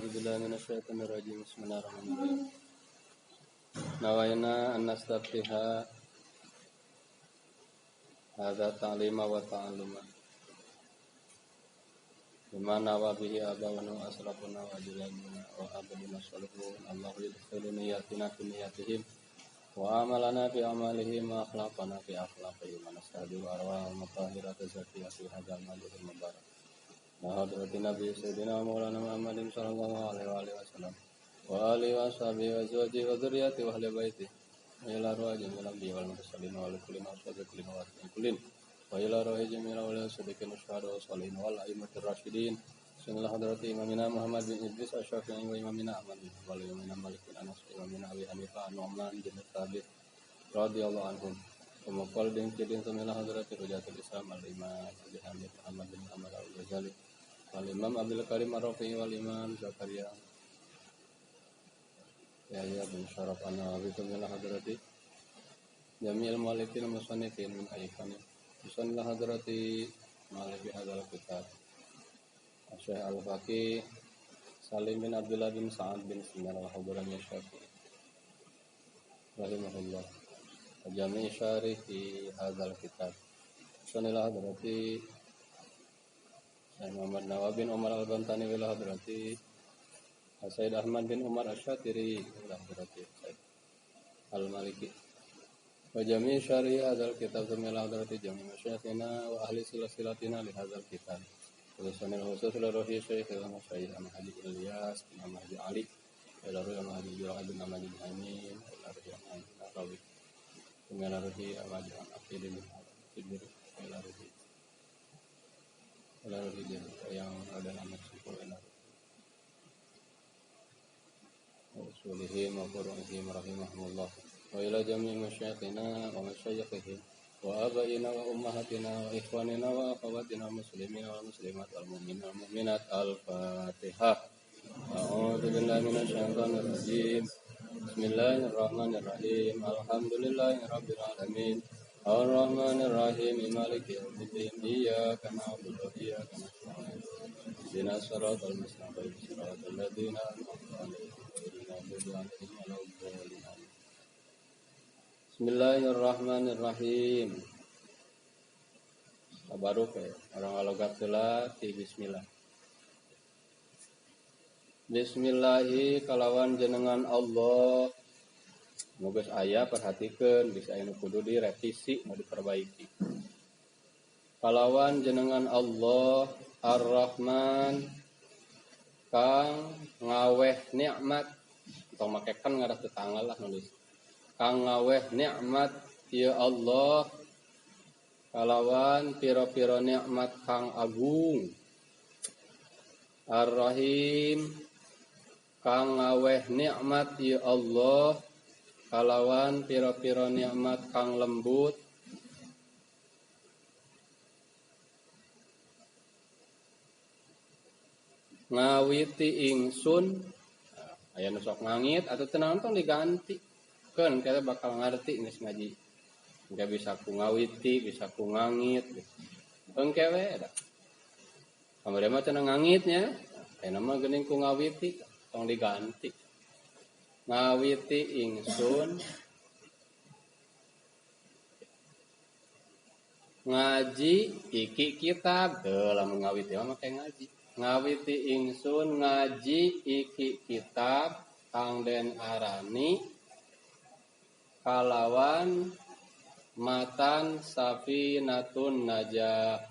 A'udzu billahi minasyaitonir rajim. Bismillahirrahmanirrahim. Nawaina an nastaftiha hadza ta'lima wa ta'alluma. Bima nawa bihi abauna wa aslafuna wa ajdaduna wa abaduna salihun. Allahu yudkhilu niyatina fi niyatihim wa amalana fi amalihim wa akhlaqana fi akhlaqihim wa nasta'dilu arwah mutahhirata zakiyah fi hadzal majlis mubarak. Hadratin Nabi Sayyidina Maulana Muhammadin sallallahu alaihi wa sallam wa alihi wa sahbihi wa azwajihi wa dzurriyyatihi wa ahli baitihi wa ila arwahi jami'il anbiya'i wal mursalin wa ala kulli wa kulli wa kullin wa ila arwahi jami'il awliya sadiqin syuhada wa salihin wal a'immatir rasyidin sallallahu hadrati imamina Muhammad bin Idris asy-Syafi'i wa imamina Ahmad bin Hanbal wa imamina Malik bin Anas wa imamina Abi Hanifah Nu'man bin Thabit radhiyallahu anhum wa muqallidin kidin samila hadrati hujatul Islam al-Imam Abi Hamid Muhammad bin Muhammad al-Ghazali wal Imam Abdul Karim Ar-Rafi'i wal Imam Zakaria Yahya bin Syaraf An-Nawawi ila hadrati jami'il mu'allifin musannifin min ayyifani musannil hadrati ma'alifi hadzal kitab Syekh Al-Faqih Salim bin Abdullah bin Sa'ad bin Sinan al-Hadrami Syafi'i rahimahullah jami'i syarihi hadzal kitab musannil hadrati Syekh Muhammad Nawawi bin Umar Al-Bantani wal hadrati Sayyid Ahmad bin Umar Asy-Syatiri wal hadrati Sayyid Al-Maliki wa jami' syarih hadzal kitab wal hadrati jami' masyayikhina wa ahli silsilatina li hadzal kitab khususan khusus li ruhi Syekh Al-Masyayikh Ahmad Haji Ilyas bin Ahmad Haji Ali wa ruhi Ahmad Haji Jura'id bin Ahmad Haji Amin wa ruhi Ahmad Rawi wa ruhi Ahmad Aqil bin Tibir wa ruhi lalu yang ada nama sempurna usulihim wa furu'ihim rahimahumullah wa ila jami' masyayikhina wa masyayikhihim wa abaina wa ummahatina wa ikhwanina wa akhawatina muslimina wal muslimat wal mu'minina wal mu'minat. Al-Fatihah. A'udzu billahi minasyaitonir rajim. Bismillahirrahmanirrahim. Alhamdulillahirabbil alamin. Ar-Rahmanir-Rahim Maliki yaumiddin. Iyyaka na'budu wa iyyaka nasta'in. Ihdinas siratal mustaqim siratal ladzina an'amta 'alaihim ghairil maghdubi 'alaihim waladdallin. Bismillahirrahmanirrahim. Tabaruk ya, orang alogat heula ti bismillah. Bismillahi kalawan jenengan Allah. Moga aya perhatikeun bisa anu kudu direvisi mau diperbaiki. Kalawan jenengan Allah Ar-Rahman kang ngaweh nikmat tong make kan ngarah tetangga lah nulis. Kang ngaweh nikmat ya Allah kalawan pira-pira nikmat kang agung. Ar-Rahim kang ngaweh nikmat ya Allah kalawan pira-pira nikmat kang lembut. Ngawiti ingsun aya nu sok ngangit atau tenang tong diganti keun kita bakal ngarti geus ngaji. Engke bisa ku ngawiti, bisa ku ngangit. Engke we da. Kamari mah cenah ngangitnya, aya mah geuning ku ngawiti tong diganti. Ngawiti ingsun ngaji iki kitab. Teu lamun ngawiti mah make ngaji. Ngawiti ingsun ngaji iki kitab kang den arani kalawan matan Safinatun Najah.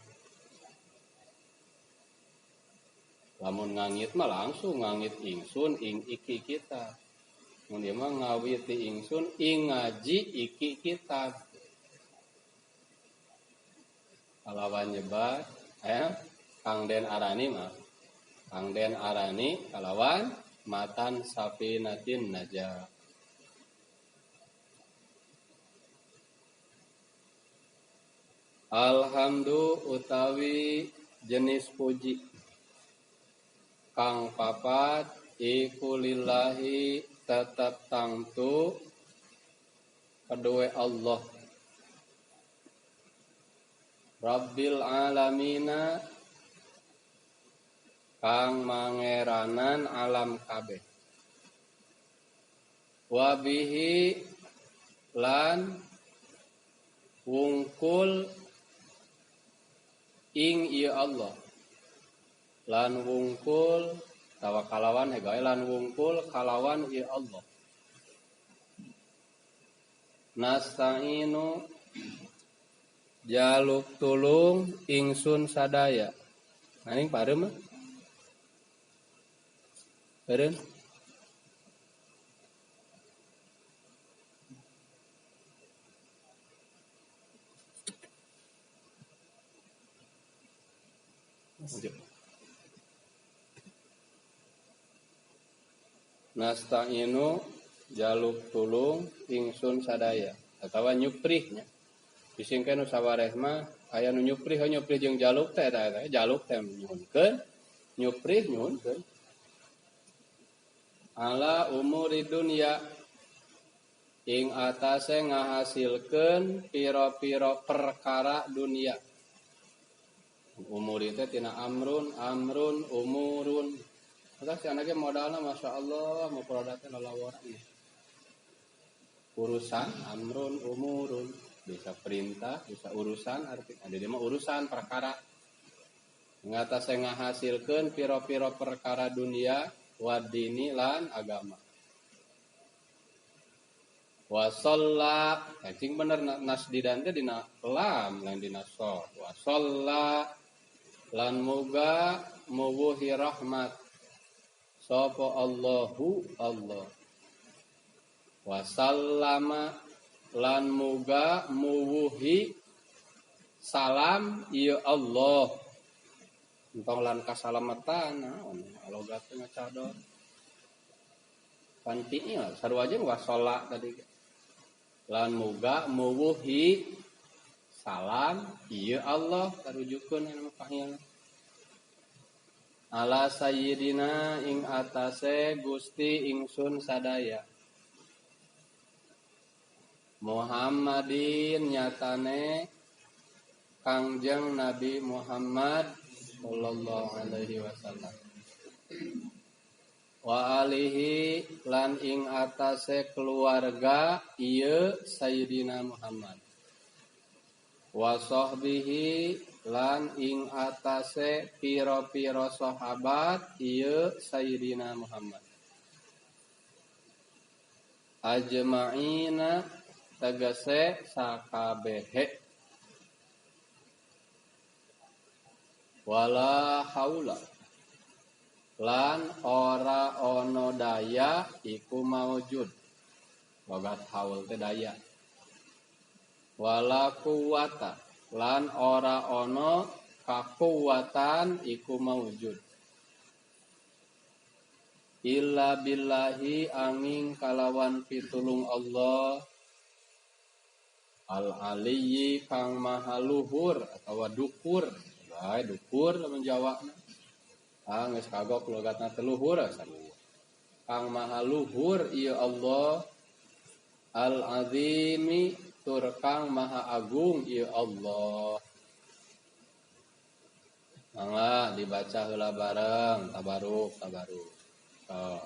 Lamun ngangit mah langsung ngangit ingsun ing iki kitab. Mun ieu mah ngawiti ingsun ing ngaji iki kitab. Kalawan nyebat Kang Den arani mah. Kang Den arani kalawan matan Safinatin Najah. Alhamdu utawi jenis puji kang papat iku lillahi tetap tangtu kedue Allah Rabbil alamina Kang mangeranan alam kabeh. Wabihi lan wungkul ing ieu Allah. Lan wungkul tawa kalawan hegae lan wungkul kalawan ieu Allah. Nasta'inu jaluk tulung ingsun sadaya. Naning pareum mah? Pareum? Nasta'inu jaluk tulung ingsun sadaya atawa nyuprihnya. Bisingkeun nu sawareh mah aya nu nyuprih, nyuprih jeung jaluk teh eta eta jaluk teh nyuhunkeun, nyuprih nyuhunkeun. Ala umuri dunya ing atase ngahasilkeun pira-pira perkara dunia. Umuri teh tina amrun, amrun, umurun. Maka si anaknya modalna Masya Allah mau produknya lalawara nih. Urusan, amrun, umurun. Bisa perintah, bisa urusan, arti ada dia mah urusan perkara. Ngatasi ngahasilkeun piro-piro perkara dunia, wadini lan agama. Wa shalla, cing bener nasdidan teh dina lam lain dina sod. Wa shalla lan muga muwuhi rahmat sapa Allahu Allah. Wa sallama lan muga muwuhi salam ieu Allah. Entong lan kasalamatan naon logat teh ngacador. Pan fi'il sarua jeung wa shalla tadi. Lan muga muwuhi salam ieu Allah tarujukeun anu fa'il. Ala sayyidina ing atase Gusti ingsun sadaya. Muhammadin nyatane Kangjeng Nabi Muhammad sallallahu alaihi wasallam. Wa alihi lan ing atase keluarga ieu Sayyidina Muhammad. Wa sahbihi lan ing atase pira-pira sahabat ieu Sayyidina Muhammad. Ajma'ina tegese sakabehe. Wala haula lan ora ono daya iku maujud. Logat haul teh daya. Wala quwata lan ora ono kakuwatan iku maujud. Illa billahi angin kalawan pitulung Allah al-aliyyi kang maha luhur atawa dukur. Bae dukur lamun Jawana. Ah geus kagok logatna teh luhur sarua. Kang maha luhur ieu Allah al-azimi tur kang maha agung ieu Allah. Mangga dibaca heula bareng tabaruk tabaruk. Oh.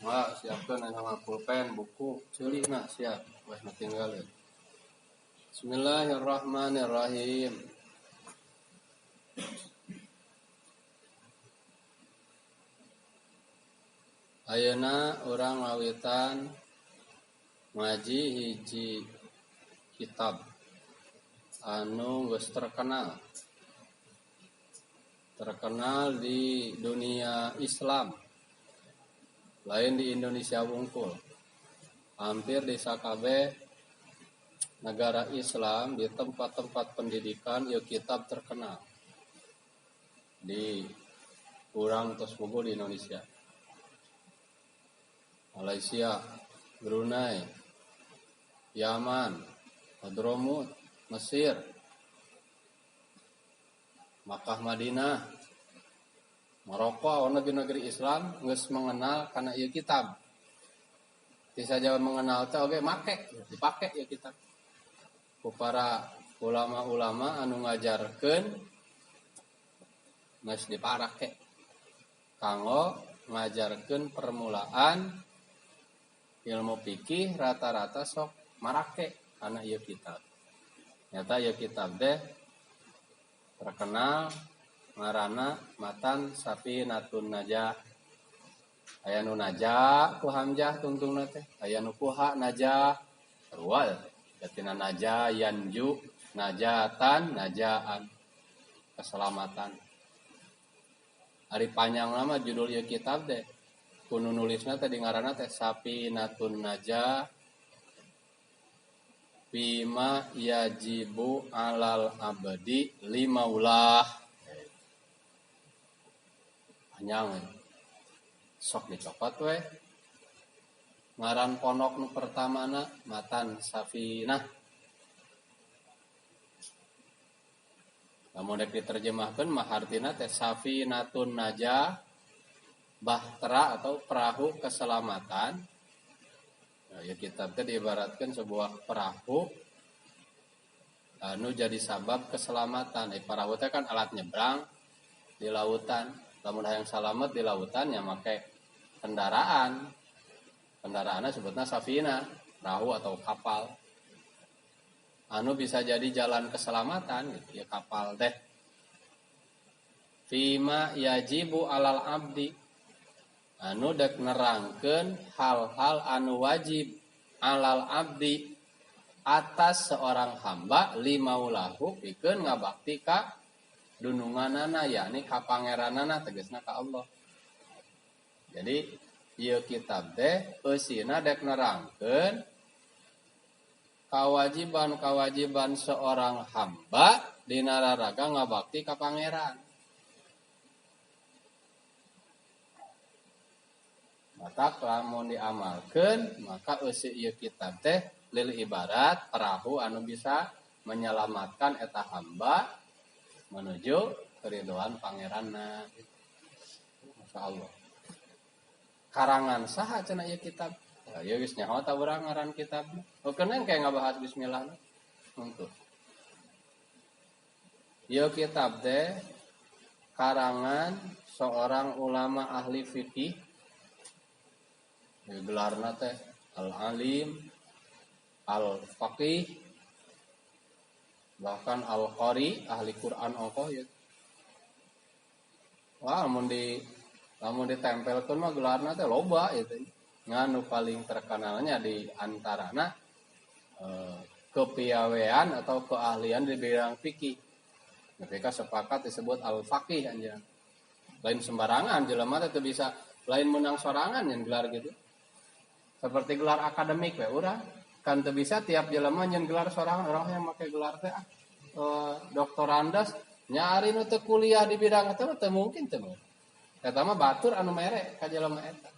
Wah, siapkan nama pulpen, buku, ceuli nah siap. Wah, nu tinggal ya. Bismillahirrahmanirrahim. Ayeuna urang ngawitan ngaji hiji kitab anu geus terkenal. Terkenal di dunia Islam. Lain di Indonesia wungkul. Hampir di sakabeh negara Islam di tempat-tempat pendidikan ieu kitab terkenal. Di urang tos bogo di Indonesia. Malaysia, Brunei, Yaman, Hadramut, Mesir, Makkah, Madinah, Maroko, negeri-negeri Islam geus mengenal kana ieu kitab. Teu saja mengenal teh oge make, dipake ieu kitab. Ku para ulama-ulama anu ngajarkeun geus diparake kanggo ngajarkeun permulaan ilmu fikih rata-rata sok marake kana ieu kitab. Nyata ieu kitab teh terkenal ngaranna Matan Safinatun Najah. Aya nu najah ku hamzah tungtungna teh, aya nu ku ha najah. Sarua teh. Tina najah yanju, najatan, najaan. Keselamatan. Ari panjang lama judul ieu kitab teh. Ku nu nulisna teh di ngaranna teh Safinatun Najah bima yajibu alal abdi limaulah. Panjang we. Sok dicopot we. Ngaran pondok nu pertamana Matan Safinah. Lamun rek diterjemahkeun mah hartina teh Safinatun Najah, bahtera atau perahu keselamatan. Nah, ya kitab teh diibaratkan sebuah perahu anu jadi sabab keselamatan. Perahu teh kan alat nyebrang di lautan. Lamun hayang salamet di lautan ya make kendaraan. Kendaraannya sebutna safina, perahu atau kapal. Anu bisa jadi jalan keselamatan gitu ya kapal teh. Fima yajibu alal abdi. Anu dek nerangkeun hal-hal anu wajib alal abdi atas seorang hamba limaulahu pikeun ngabakti ka dununganana yakni ka pangeranana tegasna ka Allah. Jadi ieu kitab teh eusina dek nerangkeun kewajiban-kewajiban seorang hamba dina raraga ngabakti ka pangeran. Maka lamun diamalkeun maka eusi ieu kitab teh lil ibarat perahu anu bisa menyelamatkan eta hamba menuju keridhaan pangeranna. Masya Allah. Karangan saha cenah ieu kitab? Ya ieu geus nyaho ta urang ngaran kitab. Oh keun kayak ngabahas bismillah untuk. Ieu kitab teh karangan seorang ulama ahli fikih. Gelarna teh al-alim, al-faqih, bahkan al-qari, ahli Quran ongkoh ya. Wah, lamun ditempelkeun mah gelarna teh loba ya teh. Ngan nu paling terkenalnya di antarana kepiawean atau keahlian di bidang fikih. Mereka sepakat disebut al-faqih anjeun. Lain sembarangan jelema teh teu bisa lain menang sorangan yang gelar gitu. Seperti gelar akademik we urang kan teu bisa tiap jelema nyeun gelar sorangan orang yang make gelar teh doktorandas nyari nu teu kuliah di bidang eta mah teu mungkin teu. Eta mah batur anu mere ka jelema eta.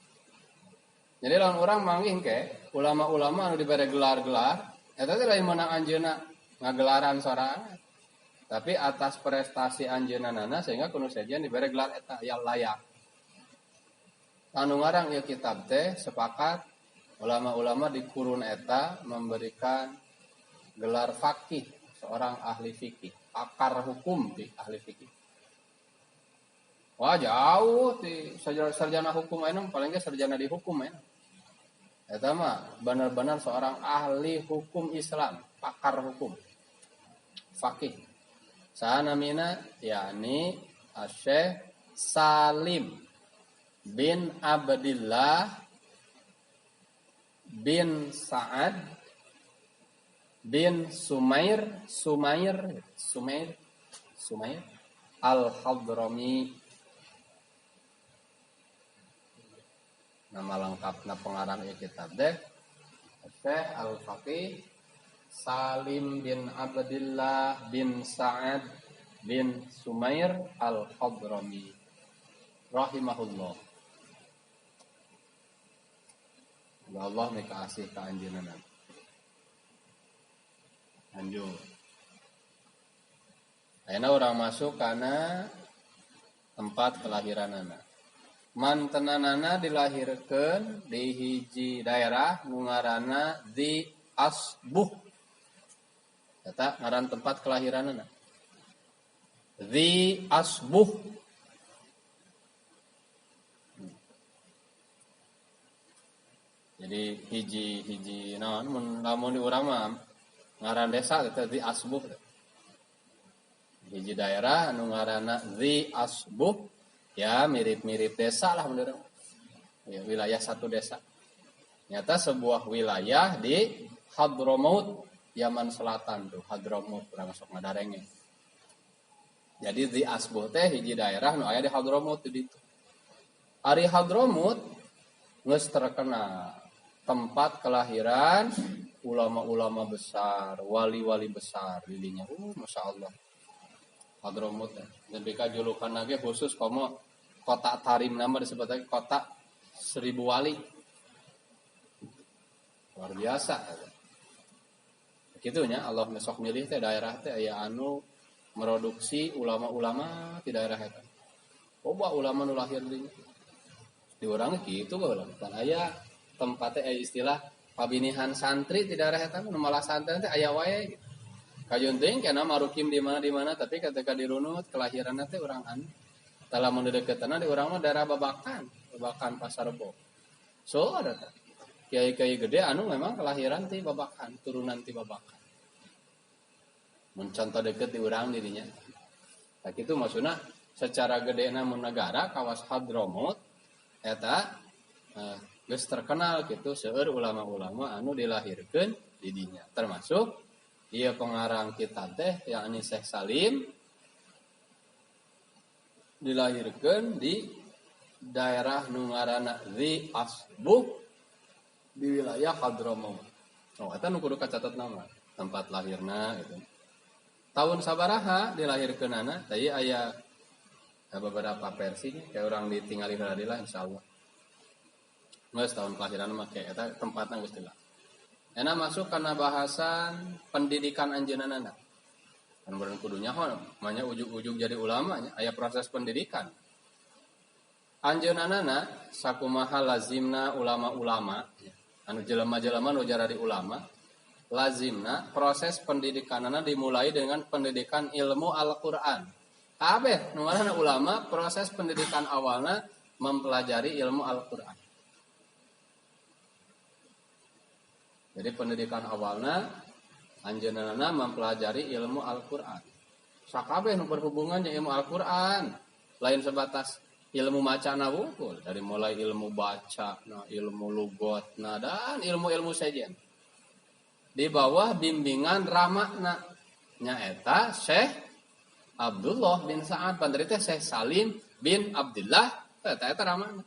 Jadi lamun urang manggih ke ulama-ulama anu dibere gelar-gelar eta teh lain meunang anjeunna ngagelaran sorangan. Tapi atas prestasi anjeunna sehingga kudu sejen dibere gelar eta ya layak. Anu ngarang ieu kitab teh sepakat ulama-ulama di kurun eta memberikan gelar faqih, seorang ahli fikih, pakar hukum di ahli fikih. Wah jauh di sarjana hukum ayeuna paling ge sarjana di hukum ayeuna. Eta mah benar-benar seorang ahli hukum Islam, pakar hukum. Faqih. Saha namina yakni Syekh Salim bin Abdillah bin Sa'ad bin Sumair Al-Hadrami. Nama lengkapna pengarang ieu kitab teh Syekh Al-Faqih Salim bin Abdillah bin Sa'ad bin Sumair Al-Hadrami rahimahullah. Ya Allah mika asih ka anjeunna. Lanjut. Ayeuna urang masuk kana tempat kelahiranana. Mantenanana dilahirkeun di hiji daerah nu ngaranna di Asbuh. Eta ngaran tempat kelahiranana. Di Asbuh. Jadi hiji-hiji naon mun lamun di urang mah ngaran desa eta di Asbuh. Hiji daerah anu ngaranna di Asbuh ya mirip-mirip desa lah menurut. Ya, wilayah satu desa. Nyata sebuah wilayah di Hadramaut, Yaman Selatan tuh, Hadramaut urang sok ngadarenge. Jadi di Asbuh teh hiji daerah nu aya di Hadramaut di ditu. Ari Hadramaut geus terkenal tempat kelahiran ulama-ulama besar, wali-wali besar dirinya. Masya Allah. Hadramaut teh. Nepi ka julukan lagi khusus komo kota Tarim nama disebut lagi kota 1000 wali. Luar biasa. Kitunya Allah mesok milih teh daerah teh aya anu produksi ulama-ulama di daerah eta. Loba ulama nu lahir di dinya. Di urang kitu baheula. Pan aya tempatnya aya istilah pabinihan santri di daerah eta nu malah santri teh aya wae gitu. Kajun teuing kana marukim di mana tapi ketika dirunut kelahiranna teh urang anu. Tah lamun deukeutna di urang mah daerah Babakan, Babakan Pasar Rebo. So ada teh. Kiai-kiai gede anu memang kelahiran ti Babakan, turunan ti Babakan. Mun contoh deukeut di urang dirinya. Tah kitu maksudna secara gedena mun negara kawas Hadramaut eta geus terkenal gitu seueur ulama-ulama anu dilahirkeun di dinya termasuk ieu pengarang kitab teh yakni Syekh Salim dilahirkeun di daerah nu ngaranna Dzi Asbuh di wilayah Hadramaut. Oh eta nu kudu kacatet nama tempat lahirna gitu. Tahun sabaraha dilahirkeunana tadi aya beberapa versi kayak orang ditinggali heula lah insyaallah. Geus tahun kelahiran mah kayak eta tempatna geus jelas. Enak masuk karena bahasan pendidikan anjeunna. Kan beureun kudu nyaho manya ujug-ujug jadi ulama nya aya proses pendidikan. Anjeunna sakumaha lazimna ulama-ulama anu jelema-jelema nu jaradi ulama lazimna proses pendidikanana dimulai dengan pendidikan ilmu Al-Qur'an. Kabeh nu ngaranna ulama proses pendidikan awalna mempelajari ilmu Al-Qur'an. Jadi pendidikan awalna anjeunna mempelajari ilmu Al-Qur'an. Sakabeh nu berhubungan jeung ilmu Al-Qur'an, lain sebatas ilmu macana wungkul, dari mulai ilmu baca, nah, ilmu lugot, nah, dan ilmu-ilmu sejen. Di bawah bimbingan ramana nyaeta Syekh Abdullah bin Sa'ad, panderi teh Syekh Salim bin Abdullah, eta eta ramana.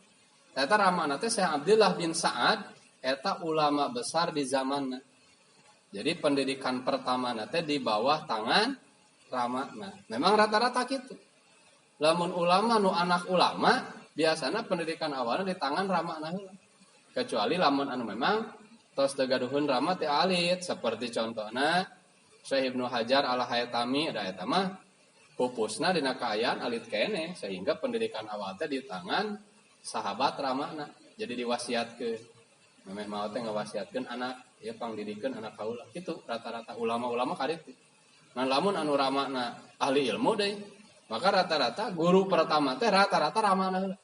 Eta ramana teh Syekh Abdullah bin Sa'ad eta ulama besar di zamanna. Jadi pendidikan pertama teh di bawah tangan ramana. Memang rata-rata gitu. Lamun ulama nu anak ulama biasana pendidikan awalnya di tangan ramana heula. Kecuali lamun anu memang tos teu gaduhun rama teh alit seperti contohna Syekh Ibnu Hajar Al-Haytami da eta mah pupusna dina kaayaan alit keneh sehingga pendidikan awal teh di tangan sahabat ramana. Jadi diwasiatkeun. Memeh maot teh ngawasiatkeun anak, ieu pangdidikeun anak kaula. Kitu rata-rata ulama-ulama kaditu. Nah lamun anu ramana ahli ilmu deui, maka rata-rata guru pertama teh rata-rata ramana heula.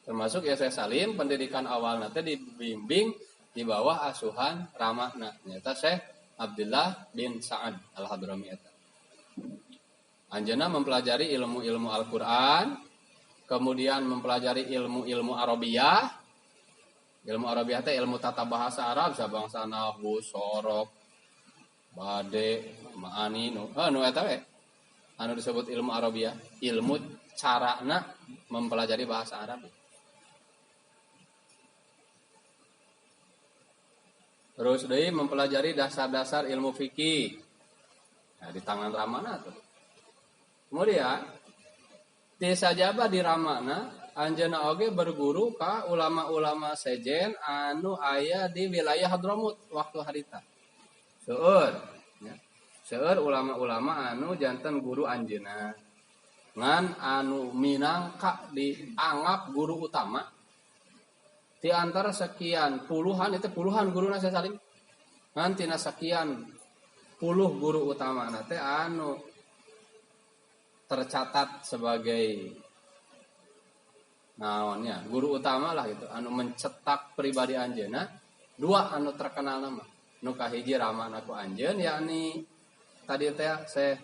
Termasuk ya Syekh Salim pendidikan awalna teh dibimbing di bawah asuhan ramana nyaeta Syekh Abdullah bin Sa'ad Al-Hadrami eta. Anjeunna mempelajari ilmu-ilmu Al-Qur'an, kemudian mempelajari ilmu-ilmu Arabiyah. Ilmu Arabiyah teh ilmu tata bahasa Arab sabangsa nahwu, sorof, bade, ma'ani nu nu eta we. Anu disebut ilmu Arabiyah, ilmu carana mempelajari bahasa Arab. Terus deui mempelajari dasar-dasar ilmu fikih. Nah, di tangan ramana tuh. Kemudian ti sajaba di ramana anjeunna oge berguru ka ulama-ulama sejen anu aya di wilayah Hadramut waktu harita. Seueur ya. Seueur ulama-ulama anu janten guru anjeunna. Ngan anu minangka dianggap guru utama di antara sekian puluhan itu puluhan guru Syekh Salim. Ngan tina sekian puluh guru utama teh anu tercatat sebagai naonnya guru utama lah gitu anu mencetak pribadi anjeunna dua anu terkenal nama nu kahiji ramana ku anjeun yakni tadi teh Syekh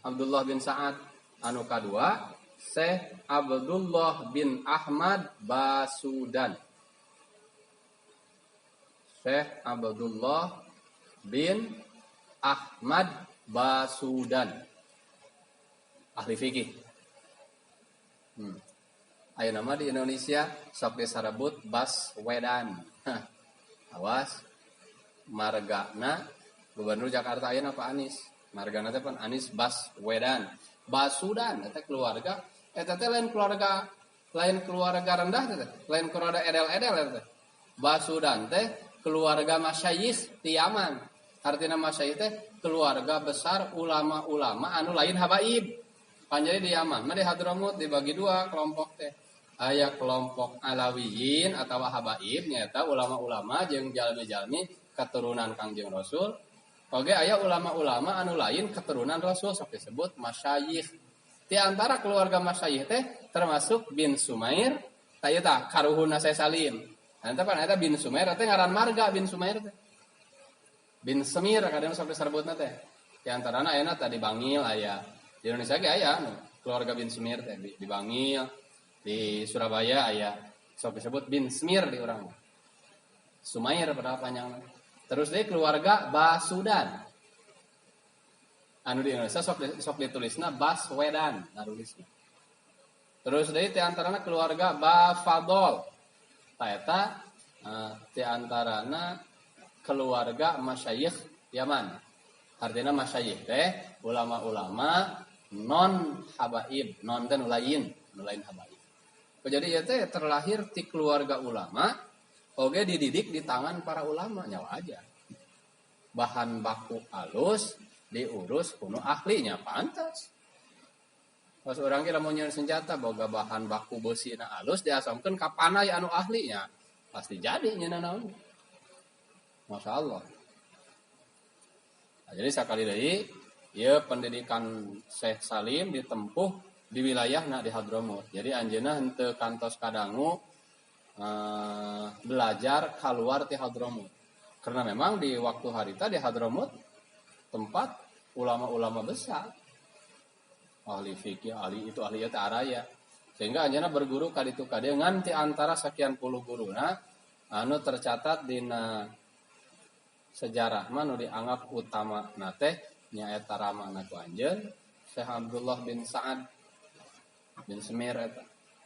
Abdullah bin Sa'ad, anu kadua Syekh Abdullah bin Ahmad Basudan. Syekh Abdullah bin Ahmad Basudan ahli fikih. Aya nama di Indonesia sok disarebut Baswedan. Hah. Awas margana gubernur Jakarta ayeuna Pak Anies. Margana teh pan Anies Baswedan. Basudan eta keluarga eta teh lain keluarga rendah teh, lain keluarga edel-edel eta teh. Basudan teh keluarga masyayikh di Yaman. Artina masyayikh teh keluarga besar ulama-ulama anu lain habaib. Panjari di Yaman mah di Hadramut dibagi dua kelompok teh. Aya kelompok Alawiyin atawa habaib nyaeta ulama-ulama jeung jalmi-jalmi keturunan Kangjeng Rasul. Oge aya ulama-ulama anu lain keturunan Rasul sok disebut masyayikh. Di antara keluarga masyayikh teh termasuk bin Sumair, tah ieu tah karuhunna Syekh Salim. Eta pan eta bin Sumair teh ngaran marga bin Sumair teh. Bin Semir kadang sok disebutna teh. Di antarana ayeuna tadi Bangil aya. Di Indonesia ge aya anu keluarga bin Semir teh di Bangil, di Surabaya aya sok disebut bin Semir di urang. Sumair padahal panjangna. Terus deui keluarga Basudan. Anu di Indonesia sok ditulisna Baswedan narulisna. Terus deui ti antarana keluarga Bafadol. Ta eta ti antarana keluarga masyayikh Yaman. Artinya masyayikh teh ulama-ulama non habaib, non teh nu lain habaib. Jadi ieu teh terlahir ti keluarga ulama, oge dididik di tangan para ulama nyawa aja. Bahan baku alus diurus kuno ahlinya pantas. Pas urang ge lamun nyeun senjata boga bahan baku beusina alus diasomkeun ka panai anu ahlinya, pasti jadi nyeunna naon. Masya Allah. Nah, jadi sakali deui ieu pendidikan Syekh Salim ditempuh di wilayahna di Hadramut. Jadi anjeunna henteu kantos kadangu belajar keluar ti Hadramut. Karena memang di waktu harita di Hadramut tempat ulama-ulama besar, ahli fikih, ahli itu ahli eta araya. Sehingga anjeunna berguru ka ditu ka dieu ngan ti antara sekian puluh guruna anu tercatat dina sejarah mah nu dianggap utama na teh nyaeta ramana ku anjeun Syekh Abdullah bin Sa'ad bin Semir eta.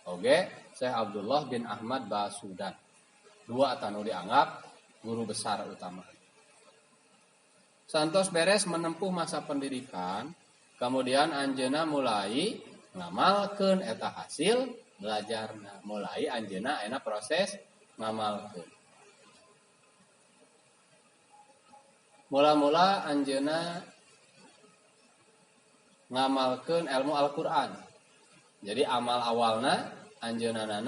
Oge Syekh Abdullah bin Ahmad Basudan. Dua anu dianggap guru besar utama. Santos beres menempuh masa pendidikan, kemudian anjeunna mulai ngamalkeun eta hasil belajarna. Mulai anjeunna ayeuna proses ngamalkeun. Mula-mula anjeunna ngamalkeun ilmu Al-Qur'an. Jadi amal awalna anjeunna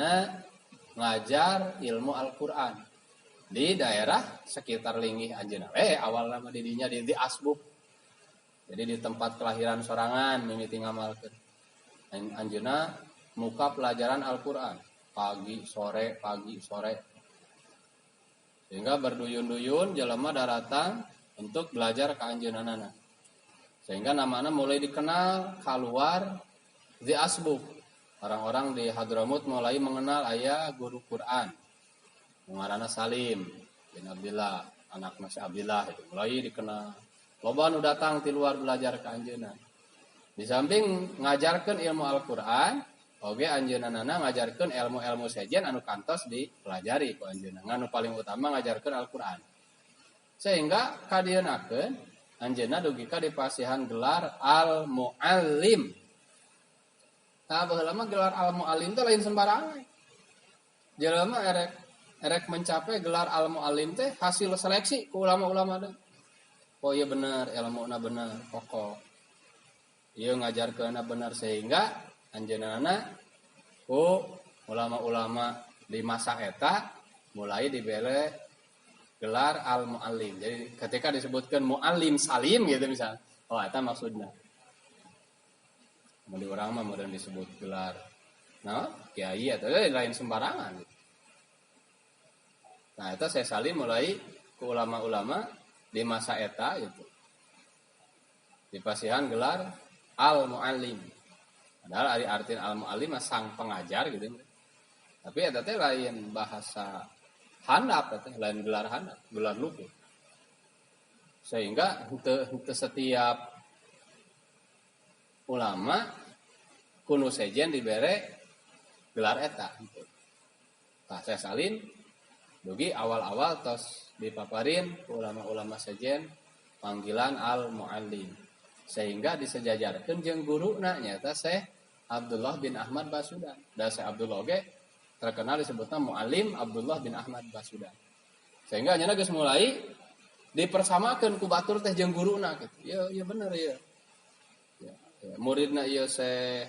ngajar ilmu Al-Qur'an di daerah sekitar linggih anjeunna. Awalna mah di dinya di Asbuk. Jadi di tempat kelahiran sorangan mimiti ngamalkeun. Anjeunna muka pelajaran Al-Qur'an pagi sore pagi sore. Sehingga berduyun-duyun jelema daratang untuk belajar ka anjeunna. Sehingga namana mulai dikenal keluar di Asbuk. Orang-orang di Hadramut mulai mengenal aya guru Quran. Ngaranna Salim bin Abdillah, anak Mas Abdillah itu mulai dikenal. Loba nu datang ti luar belajar ka anjeunna. Di samping ngajarkeun ilmu Al-Qur'an, oge anjeunna ngajarkeun ilmu-ilmu sejen anu kantos dipelajari ku anjeunna. Anu paling utama ngajarkeun Al-Qur'an. Sehingga kadieunakeun anjeunna dugi ka dipasihan gelar Al-Muallim. Tah baheula mah gelar Al-Muallim teh lain sembarangan. Jelema erek mencapai gelar Al-Muallim teh hasil seleksi ku ulama-ulama teh. Oh iya bener, ilmuna bener, kokoh. Ieu ngajarkeunna bener sehingga anjeunna ku ulama-ulama di masa eta mulai dibere gelar Al-Muallim. Jadi ketika disebutkan Muallim Salim gitu misalnya, oh eta maksudna. Mun di urang mah meureun disebut gelar nah, kiai atau lain sembarangan gitu. Nah, eta saya Salim mulai ke ulama-ulama di masa eta gitu. Dipasihan gelar Al-Muallim. Padahal ari artin Al-Muallim mah sang pengajar gitu. Tapi eta teh lain bahasa handap, eta teh lain gelar handap, gelar luhur. Sehingga henteu setiap ulama kuno sejen dibere gelar eta. Tah saya Salim dugi awal-awal tos dipaparin ulama-ulama sejen panggilan Al-Muallim. Sehingga disejajarkeun jeung guruna nyaeta Syekh Abdullah bin Ahmad Basudan. Da Syekh Abdullah oge terkenal disebutna Muallim Abdullah bin Ahmad Basudan. Sehingga anjeunna geus mulai dipersamakeun ku batur teh jeung guruna kitu. Ya ya bener ya. Ya, ya muridna ieu Syekh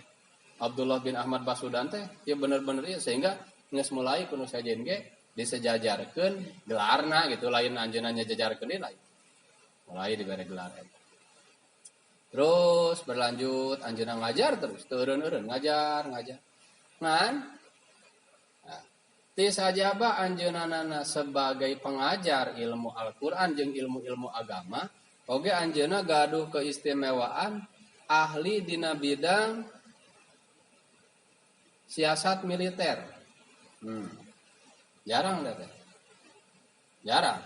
Abdullah bin Ahmad Basudan teh ya bener-bener ieu sehingga geus mulai kuno sejen ge disejajarkeun gelarna gitu, lain anjeunna nyejajarkeun deui lain. Mulai dibere gelar eta. Terus berlanjut anjeunna ngajar terus teu eureun-eureun ngajar. Ngan nah, ti sajaba anjeunna sebagai pengajar ilmu Al-Qur'an jeung ilmu-ilmu agama, oge anjeunna gaduh keistimewaan ahli dina bidang siasat militer. Jarang deh teh. Jarang.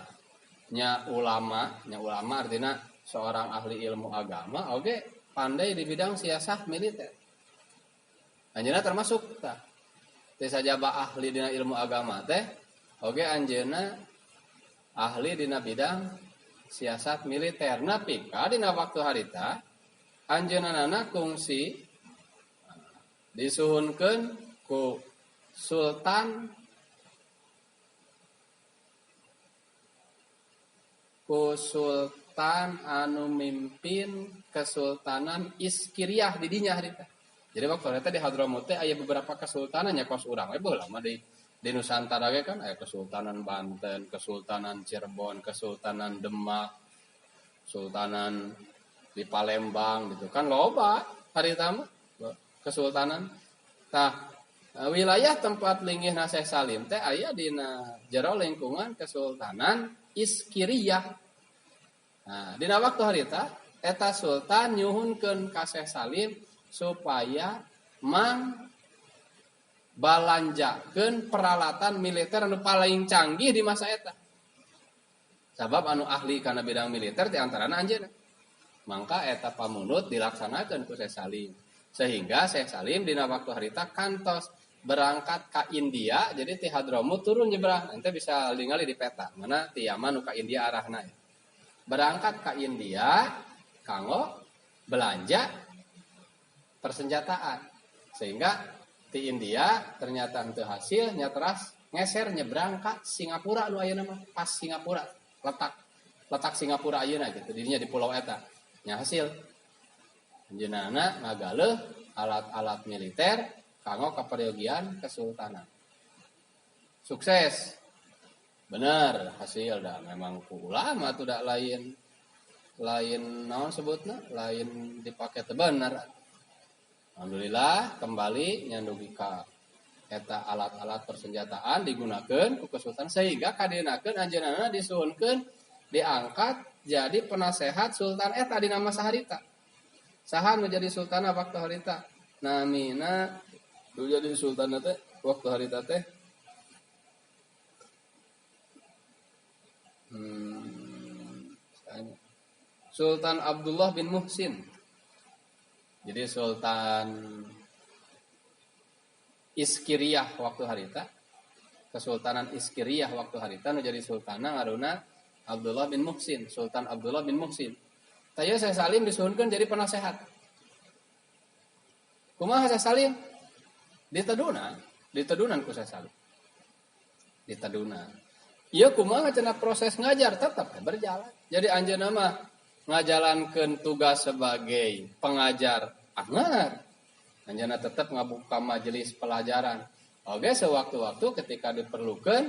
Nya ulama artinya seorang ahli ilmu agama oge pandai di bidang siasat militer. Anjeunna termasuk tah. Teu sajaba ahli dina ilmu agama teh, oge anjeunna ahli dina bidang siasat militer. Nepi ka dina waktu harita anjeunna kungsi disuhunkeun ku Sultan anu mimpin Kesultanan Iskiriyah di dinya harita. Jadi waktu harita di Hadramut teh aya beberapa kesultanan nya kos urang we baheula mah di Nusantara ge kan aya Kesultanan Banten, Kesultanan Cirebon, Kesultanan Demak, Kesultanan di Palembang gitu kan loba harita mah kesultanan. Tah wilayah tempat linggih Syekh Salim teh aya dina jero lingkungan Kesultanan Iskiriyah. Nah, dina waktu harita eta sultan nyuhunkeun ka Syekh Salim supaya mang balanjakeun peralatan militer anu paling canggih di masa eta. Sabab anu ahli kana bidang militer di antarana anjeunna. Mangka eta pamunut dilaksanakeun ku Syekh Salim. Sehingga Syekh Salim dina waktu harita kantos Berangkat ke India, jadi ti Hadramut turun nyebrang. Ente bisa ningali di peta mana ti Yaman nu ka India arahna. Berangkat ke India kanggo belanja persenjataan. Sehingga di India ternyata henteu hasil nya teras ngeser nyebrang ka Singapura nu ayeuna mah, pas Singapura, letak Singapura ayeuna gitu, dirinya di pulau eta. Nya hasil anjeunna ngagaleuh alat-alat militer kanggo kaperyogian kesultanan. Sukses. Bener hasil dah memang ku ulama tuh dak lain naon sebutna, lain dipake teu bener. Alhamdulillah kembali nyandugi ka eta alat-alat persenjataan digunakeun ku kesultanan sehingga kadienakeun anjeunna disuhunkeun diangkat jadi penasehat sultan eta dina masa harita. Saha nu jadi sultana waktu harita? Namina nu jadi sultana teh waktu harita teh Sultan Abdullah bin Muhsin. Jadi Sultan Iskiriyah waktu harita, Kesultanan Iskiriyah waktu harita nu jadi sultana ngaruna Abdullah bin Muhsin, Sultan Abdullah bin Muhsin. Taya Syekh Salim disuhunkeun jadi penasehat. Kumaha Syekh Salim? Ditedunan ku Syekh Salim. Ditedunan. Ieu kumaha cenah proses ngajar tetap berjalan. Jadi anjeunna mah ngajalankeun tugas sebagai pengajar anger. Anjeunna tetap ngabuka majelis pelajaran. Oge sewaktu-waktu ketika diperlukan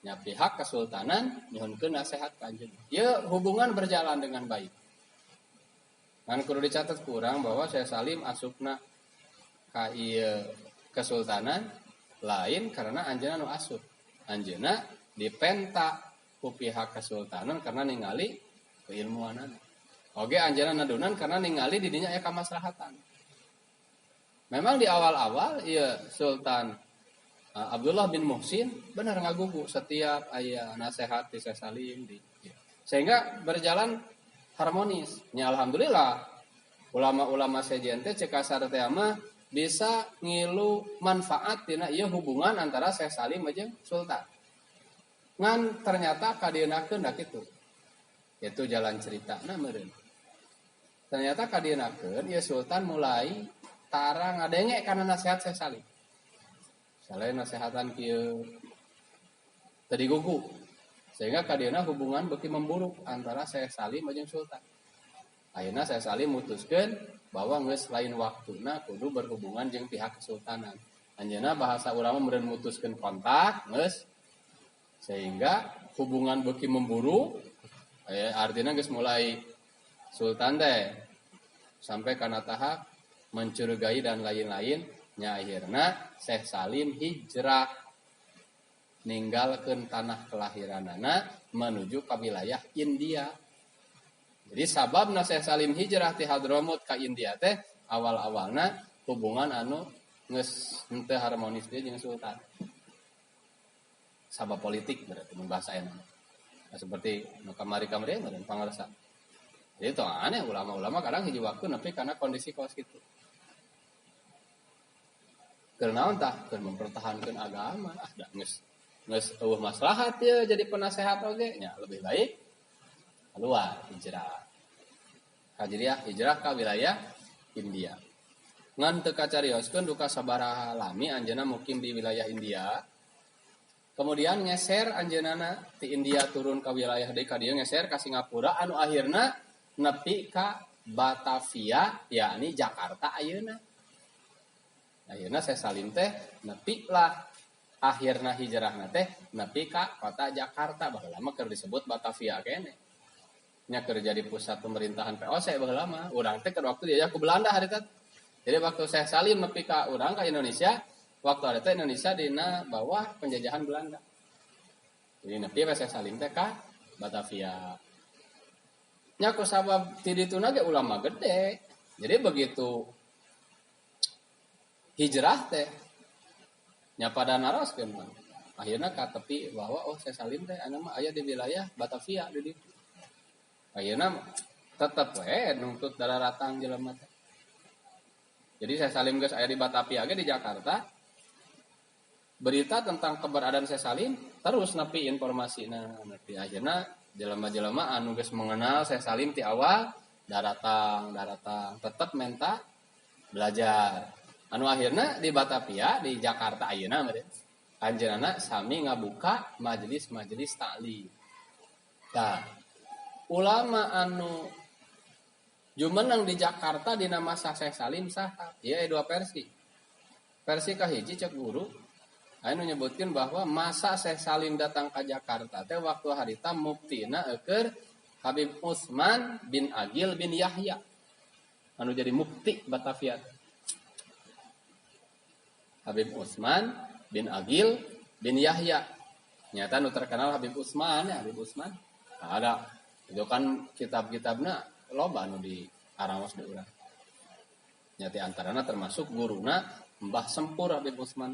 nya pihak kesultanan nyuhunkeun nasihat ka anjeunna. Ieu hubungan berjalan dengan baik. Ngan kudu dicatat kurang bahwa Syekh Salim asupna ka ieu kesultanan lain karena anjeunna nu asup. Anjeunna dipenta ku pihak kesultanan karena ningali keilmuanana. Oge anjeunna nadunan karena ningali di dinya aya kamaslahatan. Memang di awal-awal ieu Sultan Abdullah bin Muhsin benar ngagugu setiap aya nasihat di Syekh Salim di ya. Sehingga berjalan harmonis. Nya alhamdulillah ulama-ulama sejen teh cek kasar teh mah bisa ngilu manfaat tina ieu hubungan antara Syekh Salim jeung Sultan. Ngan ternyata kadienakeun da kitu. Itu jalan ceritana meureun. Ternyata kadienakeun ieu Sultan mulai tara ngadenge kana nasihat Syekh Salim. Selain nasehatan kieu teu digugu. Sehingga kadieuna hubungan beuki memburuk antara Syekh Salim jeung Sultan. Ayeuna Syekh Salim mutuskeun bahwa geus lain waktuna kudu berhubungan jeung pihak kesultanan. Anjeunna bahasa urang mah meureun mutuskeun kontak geus sehingga hubungan beuki memburuk, artinya geus mulai Sultan teh sampai kana tahap mencurigai dan lain-lain. Nya akhirna Syekh Salim hijrah ninggalkeun tanah kelahiranana menuju ka wilayah India. Jadi sababna Syekh Salim hijrah ti Hadramut ka India teh awal-awalna hubungan anu geus henteu harmonis dia jeung Sultan. Sabab politik berarti mun bahasa ayeuna. Nah, seperti nu kamari-kamari meureun pangarsa. Jadi itu aneh ulama-ulama kadang hiji waktu nepi kana kondisi kaos kitu. Keur naon tah? Keur mempertahankeun agama. Ah da geus eueuh maslahat ye jadi penasehat oge nya lebih baik keluar hijrah. Hijrah hijrah ka wilayah India. Ngan teu kacarioskeun duka sabaraha lami anjeunna mukim di wilayah India. Kemudian ngeser anjeunna ti India turun ka wilayah deui ka dieu ngeser ka Singapura anu akhirna nepi ka Batavia yakni Jakarta ayeuna. Akhirna Syekh Salim teh nepi lah akhirna hijrahna teh nepi ka kota Jakarta baheula mah keur disebut Batavia kene. Nya keur jadi pusat pemerintahan VOC baheula mah urang teh keur waktu diajak ku Belanda harita. Jadi waktu Syekh Salim nepi ka urang ka Indonesia, waktu harita Indonesia dina bawah penjajahan Belanda. Jadi nepi we Syekh Salim teh ka Batavia. Nya ku sabab ti dituna ge ulama gede. Jadi begitu hijrah teh nya pada naroskeun mah. Akhirna katepi bahwa oh Syekh Salim teh anu mah aya di wilayah Batavia di ditu. Akhirna tetep we nuntut daratang jelema teh. Jadi Syekh Salim geus aya di Batavia ge di Jakarta, Berita tentang keberadaan Syekh Salim terus nepi informasina, nepi akhirna jelema-jelema anu geus mengenal Syekh Salim ti awal daratang tetep menta belajar. Anu akhirna di Batavia di Jakarta ayeuna meureun anjeunna sami ngabuka majelis-majelis taklim. Tah, ulama anu jumeneng di Jakarta dina masa Syekh Salim saha? Ieu dua versi. Versi kahiji cek guru anu nyebutkeun bahwa masa Syekh Salim datang ke Jakarta teh waktu harita muftina eukeun Habib Utsman bin Agil bin Yahya anu jadi mufti Batavia. Habib Utsman bin Agil bin Yahya. Nyata nu terkenal Habib Utsman ya, Habib Utsman. Nah, ada itu kan kitab-kitabna loba anu di arangos di urang. Nyata antarana termasuk guruna Mbah Sempur Habib Utsman.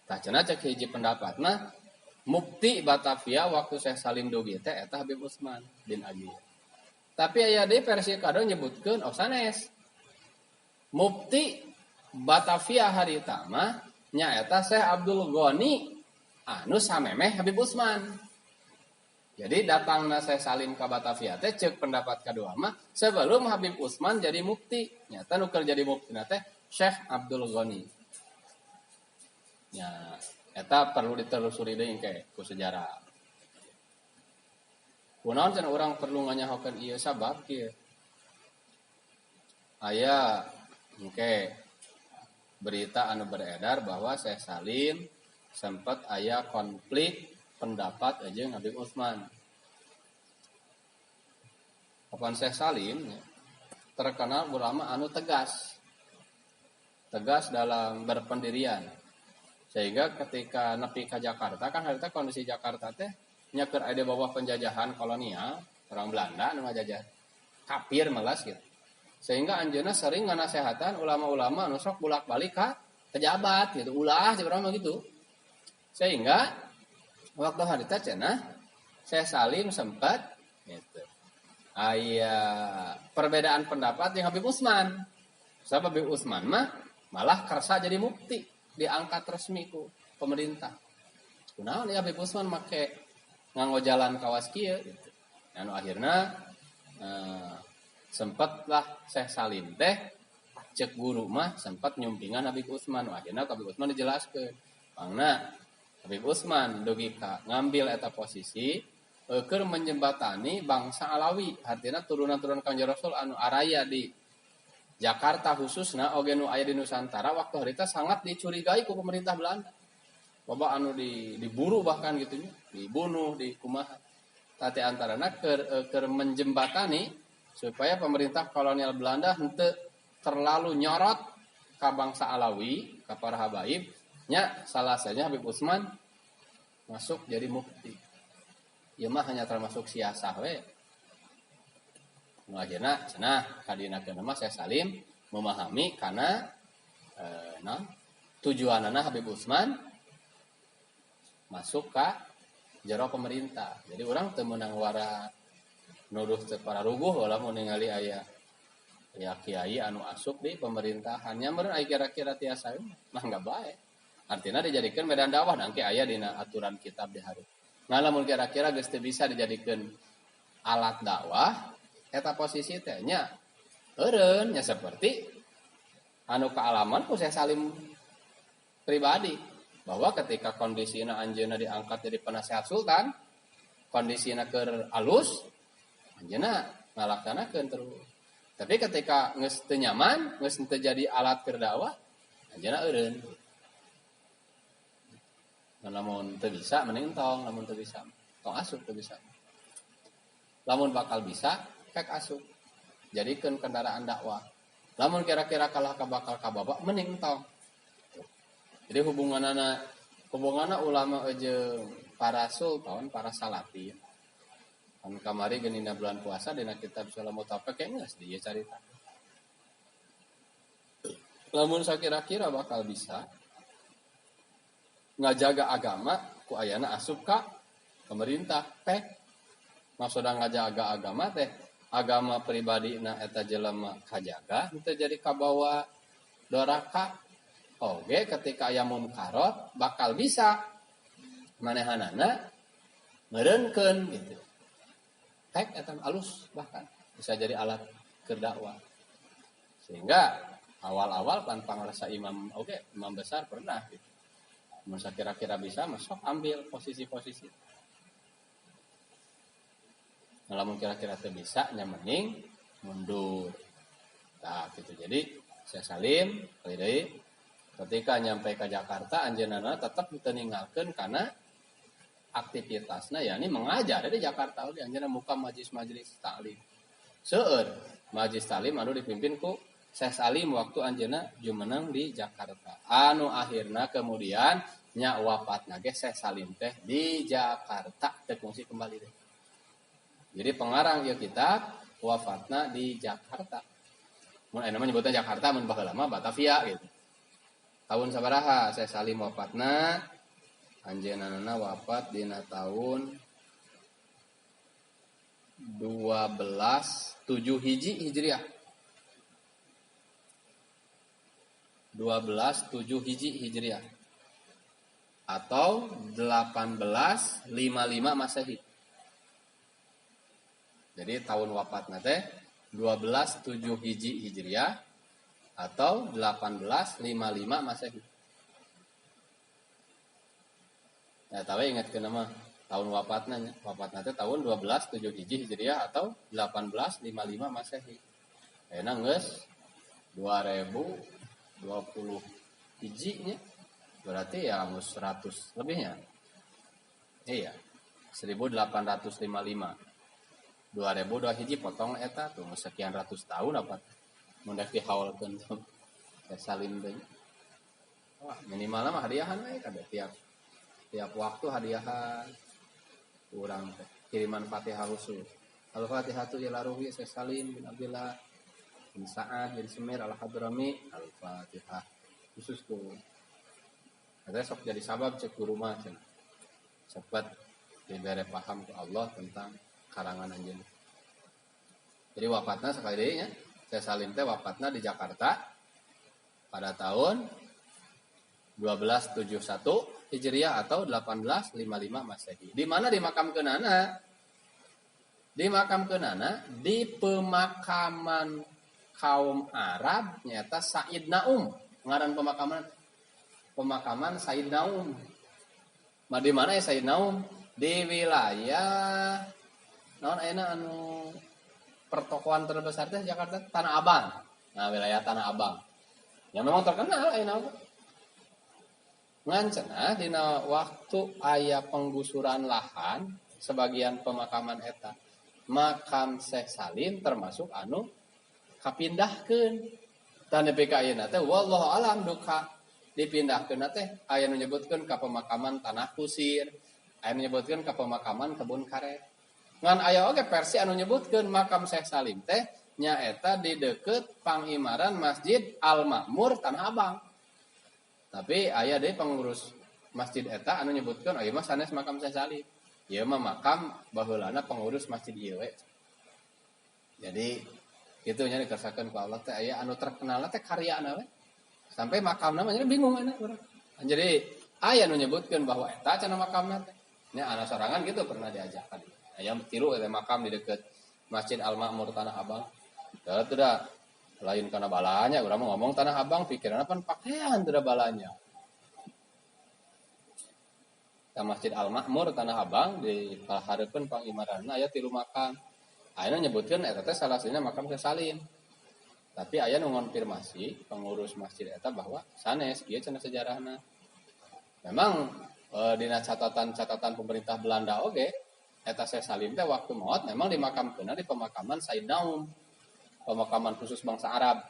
Tah cenah cek hiji pendapatna mufti Batavia waktu Syekh Salim dugi teh eta Habib Utsman bin Agil. Tapi aya deui versi kadua nyebutkeun oh sanes. Mufti Batavia harita mah nyaeta Syekh Abdul Ghani anu samemeh Habib Utsman. Jadi datangna Syekh Salim ka Batavia teh cek pendapat kadua mah sebelum Habib Utsman jadi mufti. Nyata nu keur jadi muftina teh Syekh Abdul Ghani. Ya, eta perlu ditelusuri deui engke ku sejarah. Kunaon cenah urang perlu nganyahokeun ieu sabab kieu. Aya engke berita anu beredar bahwa Syekh Salim sempat aya konflik pendapat jeung Habib Utsman. Kapan Syekh Salim ya, terkenal ulama anu tegas. Tegas dalam berpendirian. Sehingga ketika nepi ka Jakarta kan harita kondisi Jakarta teh nya keur aya di bawah penjajahan kolonial orang Belanda anu ngajajah. Kafir melas gitu. Sehingga anjeunna sering nganasehatan ulama-ulama anu sok bolak-balik ka pejabat gitu, ulah cek urang mah gitu. Sehingga waktu harita cenah Syekh Salim sempat gitu. Aya perbedaan pendapat jeung Habib Utsman. Sebab Habib Utsman mah malah kersa jadi mufti, diangkat resmi ku pemerintah. Kunaon ya Habib Utsman make nganggo jalan kawas kieu gitu. Anu akhirna sempatlah Syekh Salim teh cek guru mah sempat nyumpingan Habib Utsman. Akhirna Habib Utsman dijelaskeun. Mangna Habib Utsman dugi ka ngambil eta posisi keur menjembatani bangsa Alawi, artinya turunan-turunan Kanjeng Rasul anu araya di Jakarta khususna oge nu aya di Nusantara waktu harita sangat dicurigai ku pemerintah Belanda. Loba anu diburu bahkan gitu nya, dibunuh, dikumaha. Tati antarana keur menjembatani supaya pemerintah kolonial Belanda henteu terlalu nyorot ka bangsa Alawi, ka para habaib, nya salah satunya Habib Utsman masuk jadi mufti. Ieu mah hanya termasuk siasah we. Nu akhirna cenah kadinakeun mah Syekh Salim memahami karena tujuanana Habib Utsman masuk ka jero pemerintah. Jadi orang teu meunang wara nuduh teu pararuguh lamun ningali aya ya kiai anu asup di pemerintahannya meureun aya kira-kira tiasa mah enggak bae. Artinya dijadikan medan dakwah nangke aya dina aturan kitab di hari. Nah lamun kira-kira geus teu bisa dijadikan alat dakwah eta posisi teh nya eureun nya seperti anu kaalaman ku Syekh Salim pribadi bahwa ketika kondisina anjeunna diangkat jadi penasehat sultan, kondisina keur alus anjeunna ngalaksanakeun terus. Tapi ketika geus teu nyaman, geus teu jadi alat keur dakwah, anjeunna eureun. Lamun teu bisa mending tong, lamun teu bisa tong asup teu bisa. Lamun bakal bisa kek asup. Jadikeun kendaraan dakwah. Lamun kira-kira kalah ka bakal ka bapak mending tong. Jadi hubunganana ulama jeung para sultan, para salatin. Kan kamari geunina bulan puasa dina kitab Sulamut Taufik geus dieu carita. Lamun sakira-kira bakal bisa ngajaga agama ku ayana asup ka pemerintah teh. Maksudna ngajaga agama teh, agama pribadi na eta jelema kajaga henteu jadi kabawa doraka. Oge ketika aya munkarat bakal bisa manehanana meureunkeun gitu. Tek eta alus bahkan bisa jadi alat keur dakwah. Sehingga awal-awal pan pangrasa imam oge imam besar pernah gitu. Masa kira-kira bisa masuk ambil posisi-posisi. Nah, lamun kira-kira teu bisa nya mending mundur. Tah gitu. Jadi Syekh Salim kali deui ketika nyampe ke Jakarta anjeunna tetep teu ninggalkeun kana aktivitasna yakni mengajar di Jakarta oge anjeunna muka majelis-majelis taklim. Seueur majelis taklim anu dipimpin ku Syekh Salim waktu anjeunna jumeneng di Jakarta. Anu akhirna kemudian nya wafatna ge Syekh Salim teh di Jakarta teu kungsi kembali deh. Jadi pengarang ieu kitab wafatna di Jakarta. Mun aya nama nyebutna Jakarta mun baheula mah Batavia gitu. Tahun sabaraha Syekh Salim wafatna? Anjeunna wafat dina tahun 1207 hiji Hijriah. 1207 hiji Hijriah atau 1855 Masehi. Jadi tahun wafatna teh 1207 hiji Hijriah atau 1855 Masehi. Ya tahu ingat ke nama tahun wafatna nya. Wafatna teh tahun 1207 hiji Hijriah atau 1855 Masehi. Ayeuna geus 2020 hiji nya. Berarti ya geus 100 lebihnya. Iya. 1855. 2002 hiji potong eta tuh sekian ratus tahun apa mun dek dihaulkeun tuh Syekh Salim teh. Wah, minimal mah hadiahan we kabeh tiap waktu hadiahan urang teh kiriman Fatihah khusus. Al-Fatihatu ila ruhi Syekh Salim bin Abdillah bin Sa'ad bin Semir Al-Hadrami Al-Fatihah khusus tuh. Eta sok jadi sabab cek guru mah cenah. Cepat dibere paham ke Allah tentang karangan anjeun. Jadi wafatna sekali deui nya, Syekh Salim teh wafatna di Jakarta pada tahun 1271 Hijriah atau 1855 Masehi. Di mana dimakamkeunana? Dimakamkeunana di pemakaman kaum Arab nyaeta Said Naum. Ngaran pemakaman Said Naum. Ma di mana ya Said Naum? Di wilayah naon ayeuna anu pertokoan terbesar teh Jakarta Tanah Abang. Nah, wilayah Tanah Abang. Yang memang terkenal ayeuna mah. Ngan cenah dina waktu aya penggusuran lahan sebagian pemakaman eta makam Syekh Salim termasuk anu kapindahkeun. Tah nepi ka ayeuna teh wallahu alam duka dipindahkeun teh aya nu nyebutkeun ka pemakaman Tanah Kusir, aya nu nyebutkeun ka pemakaman Kebun Karet. Ngan aya oge versi anu nyebutkeun makam Syekh Salim teh nyaeta di deukeut pangimaran Masjid Al-Makmur Tanah Abang. Tapi aya deui pengurus masjid eta anu nyebutkeun ieu mah sanes makam Syekh Salim. Ieu mah makam baheulana pengurus masjid ieu we. Jadi kitu nya dikersakeun ku Allah teh aya anu terkenal teh karyana we. Sampai makamna mah bingung anak urang. Jadi aya anu nyebutkeun bahwa eta cenah makamna teh. Nya anak sorangan gitu pernah diajarkan. Aya tilu eta makam di deukeut Masjid Al-Makmur Tanah Abang. Da teu da lain kana balanya urang mah ngomong Tanah Abang pikiranna pan pakaian teu da balanya. Ka Masjid Al-Makmur Tanah Abang di hareupeun pangimaranna aya tilu makam. Ayeuna nyebutkeun eta teh salah sahijina makam Syekh Salim. Tapi aya nu ngonfirmasi pengurus masjid eta bahwa sanes ieu cenah sejarahna. Memang dina catatan-catatan pemerintah Belanda oge eta Syekh Salim teh waktu maot memang dimakamkeunna di pemakaman Said Naum. Pemakaman khusus bangsa Arab,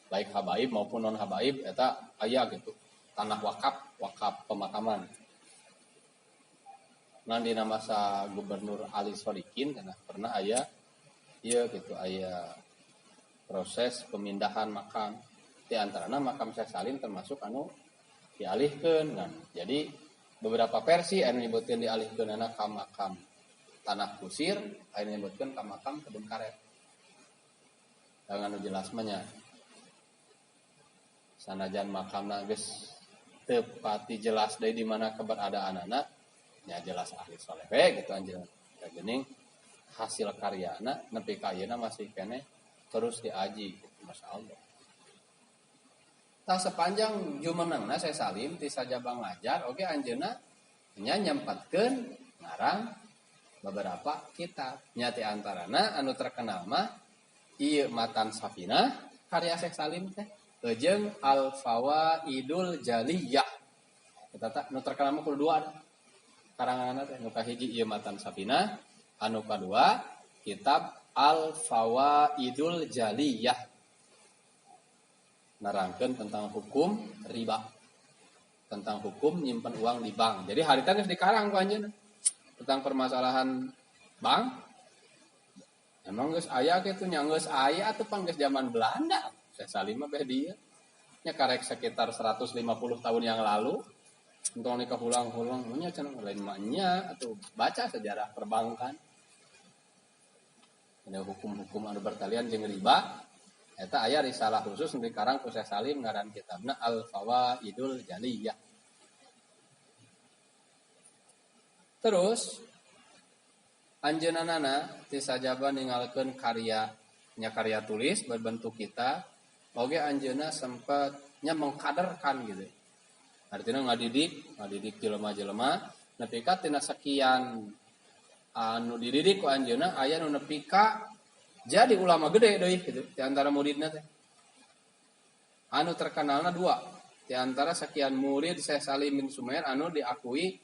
baik habaib maupun non habaib eta aya gitu. Tanah wakaf, wakaf pemakaman. Ngan dina masa Gubernur Ali Sodikin cenah pernah aya ieu gitu aya proses pemindahan makam. Di antarana makam Syekh Salim termasuk anu dialihkeun kan. Jadi beberapa versi anu nyebutkeun dialihkeunana ka makam Tanah Kusir, anu nyebutkeun ka makam Kebun Karet. Anu jelas mah nya Sanajan makamna geus teu pati jelas deui di mana keberadaanana, nya jelas ahli soleh we gitu anjeunna. Geuning hasil karyana nepi ka ayeuna masih keneh terus diaji gitu, Masya Allah. Tah sepanjang jumenengna Syekh Salim ti sajaba ngajar oge anjeunna nya nyempatkeun ngarang beberapa kitab. Nya ti antarana anu terkenal mah ieu Matan Safinah karya Syekh Salim teh jeung Al-Fawaidul Jaliyah. Eta tah nu terkenal mah kudu dua karanganna teh, nu kahiji ieu Matan Safinah, anu kadua kitab Al-Fawaidul Jaliyah. Nerangkeun tentang hukum riba, tentang hukum nyimpen uang di bank. Jadi harita geus dikarang ku anjeunna tentang permasalahan bank. Emang geus aya kitu nya, geus aya atuh pan geus zaman Belanda. Syekh Salim mah beh dieu. Nya karek sekitar 150 tahun yang lalu. Entong nikah hulang-hulang nya cenah lain mah nya atuh baca sejarah perbankan. Ada hukum-hukum anu bertalian jeung riba. Eta aya risalah khusus nu dikarang ku Syekh Salim ngaran kitabna Al-Fawaidul Jaliyah. Terus anjeunna ti sajaba ninggalkeun karya nya karya tulis berbentuk kitab, oge anjeunna sempat nya mengkaderkan gitu. Artinya ngadidik jelema-jelema nepi ka tina sekian anu dididik ku anjeunna aya nu nepi ka jadi ulama gede deui gitu di antara muridna teh. Anu terkenalna dua di antara sekian murid Syekh Salim bin Sumair anu diakui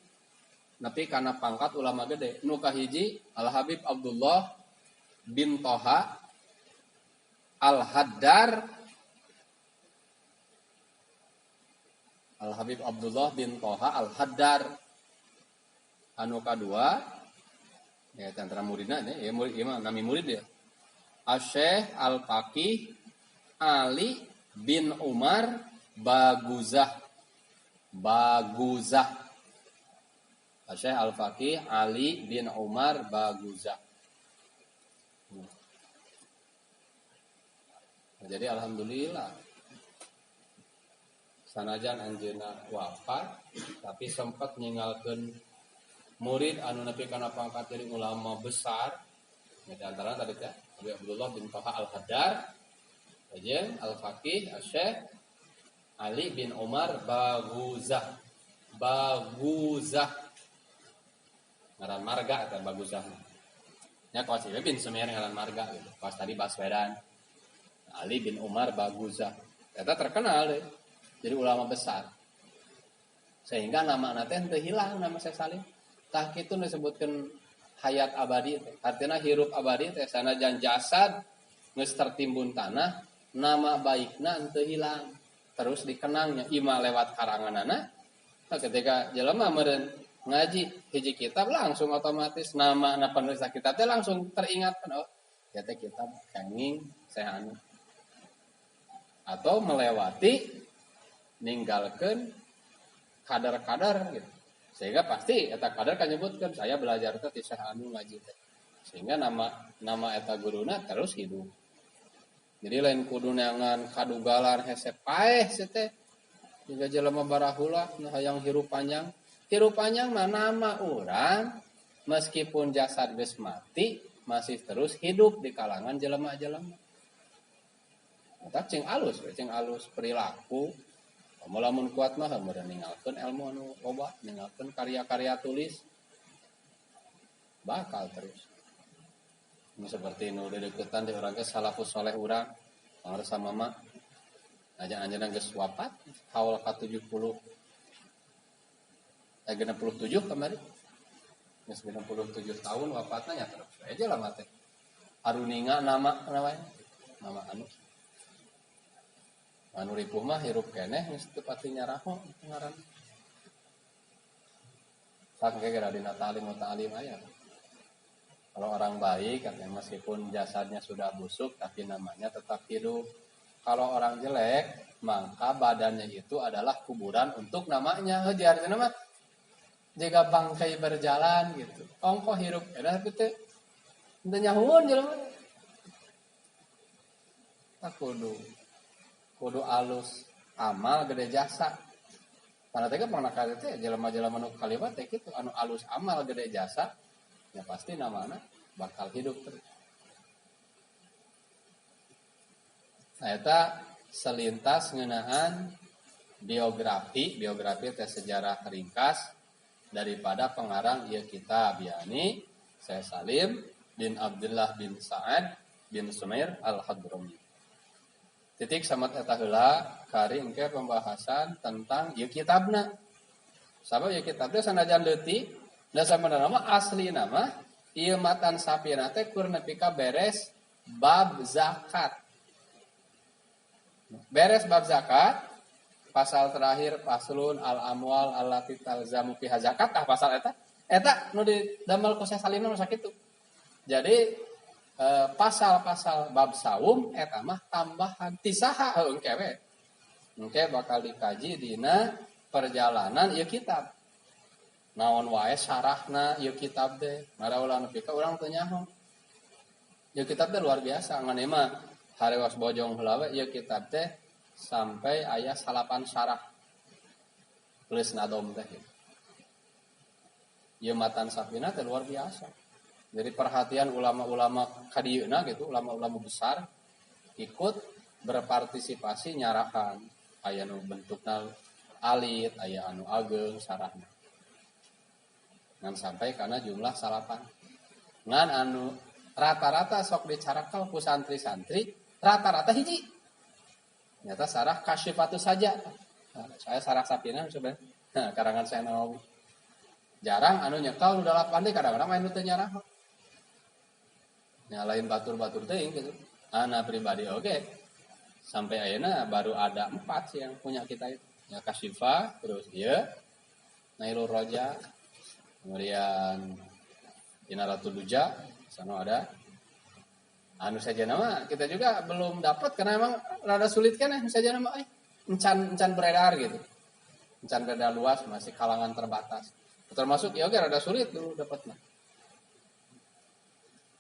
nepi kana pangkat ulama gede. Nu kahiji Al Habib Abdullah bin Toha Al Haddar, Al Habib Abdullah bin Toha Al Haddar. Anu kadua ya di antara muridna ya murid ieu mah nami murid ya. Asy-Syaikh Al-Faqih Ali bin Umar Baguzah. Baguzah. Asy-Syaikh Al-Faqih Ali bin Umar Baguzah. Nah, jadi alhamdulillah sanajan anjeunna wafat tapi sempat ninggalkeun murid anu nepi kana pangkat jadi ulama besar. Ya, di antara tadi teh Abi Abdullah bin Toha Al-Haddar, jeung Al-Faqih Asy-Syaikh Ali bin Umar Baguzah. Baguzah. Ngaran marga eta Baguzah. Nya kawas ieu bin Sumair ngaran marga gitu. Kawas tadi Baswedan. Ali bin Umar Baguzah. Eta terkenal deh. Jadi ulama besar. Sehingga nama teh teu hilang nama Syekh Salim. Tah kitu disebutkeun hayat abadi teh. Artinya hirup abadi teh sanajan jasad geus tertimbun tanah, nama baikna henteu hilang. Terus dikenangnya ima lewat karanganana. Nah, ketika jelema meureun ngaji hiji kitab langsung otomatis nama na penulis kitab teh langsung teringat kan, oh ya teh kitab kenging Syekh anu. Atau melewati ninggalkeun kadar-kadar gitu. Sehingga pasti eta kadar kan nyebutkeun saya belajar teh ti Syekh anu ngaji teh. Sehingga nama eta guruna terus hidup. Jadi lain kudu neangan kadugalan hese paeh sih teh. Jiga jelema barahula nu hayang hirup panjang. Hirup panjang mah nama urang meskipun jasad geus mati masih terus hidup di kalangan jelema-jelema. Eta cing alus we, cing alus perilaku. Komo lamun kuat mah meureun ninggalkeun ilmu anu loba, ninggalkeun karya-karya tulis. Bakal terus. Ini seperti nu dedeketan di urang ge salafus soleh urang, pangarsa mama. Ajan-ajanan geus wafat, haul ka 70. 67 kemarin. Geus 67 tahun wafatna nya terus aja lah mate. Aruninga nama namanya. Nama anu. Anu ripuh mah hirup keneh geus teu pati nyaraho ngaran. Saking ge dina ta'lim wa ta'lim aya. Kalau orang baik katanya meskipun jasadnya sudah busuk tapi namanya tetap hidup. Kalau orang jelek maka badannya itu adalah kuburan untuk namanya. Heuh artinya mah jaga bangkai berjalan gitu. Ongkoh hirup eta teh teu nyahueun jelema. Tah kudu alus Amal gede jasa. Karena teh pangna teh jelema-jelema nu kaliwat teh kitu anu alus amal gede jasa ya pasti namana bakal hidup terus. Nah, eta selintas ngeunaan biografi, biografi teh sejarah ringkas daripada pengarang ieu kitab yakni Syekh Salim bin Abdullah bin Sa'ad bin Sumair Al-Hadrami. Titik samat eta heula kari engke pembahasan tentang ieu kitabna. Sabab ieu kitab teh sanajan leutik da sabenerna mah aslina mah ieu matan sapina teh kur nepi ka beres bab zakat. Beres bab zakat, pasal terakhir faslun al-amwal allati talzamu fiha zakat tah pasal eta. Eta nu didamel ku Syekh Salim mah sakitu. Jadi pasal-pasal bab saum eta mah tambahan ti saha heuh engke we. Engke bakal dikaji dina perjalanan ieu kitab. Naon wae syarahna ieu kitab teh, mara ulah nepi ka urang teu nyaho. Ieu kitab teh luar biasa ngan ieu mah harewas bojong heula we ieu kitab teh sampai aya 8 syarah plus nadom teh. Ieu matan sapina teh luar biasa. Jadi perhatian ulama-ulama kadieuna gitu, ulama-ulama besar ikut berpartisipasi nyarahan. Aya nu bentukna alit, aya anu ageng sarahna. Ngan sampai karena jumlah 8. Ngan anu rata-rata sok dicarakal ku santri-santri, rata-rata hiji. Nyata sarah kasyifatu saja. Nah, saya sarah sapina coba. Nah, karangan saya Nawawi. Jarang anu nyekal nu 8 teh kadang-kadang main nu teu nyarah. Ya lain batur-batur teuing gitu. Ana pribadi oke. Sampai ayeuna baru ada 4 sih yang punya kita itu. Ya Kasyifa, terus ieu Nailul Roja, kemudian Inaratul Duja, sana ada. Anu saja nama kita juga belum dapat karena emang rada sulit kan ya saja nama encan beredar gitu. Encan beredar luas masih kalangan terbatas. Termasuk ya oke rada sulit dulu dapatnya.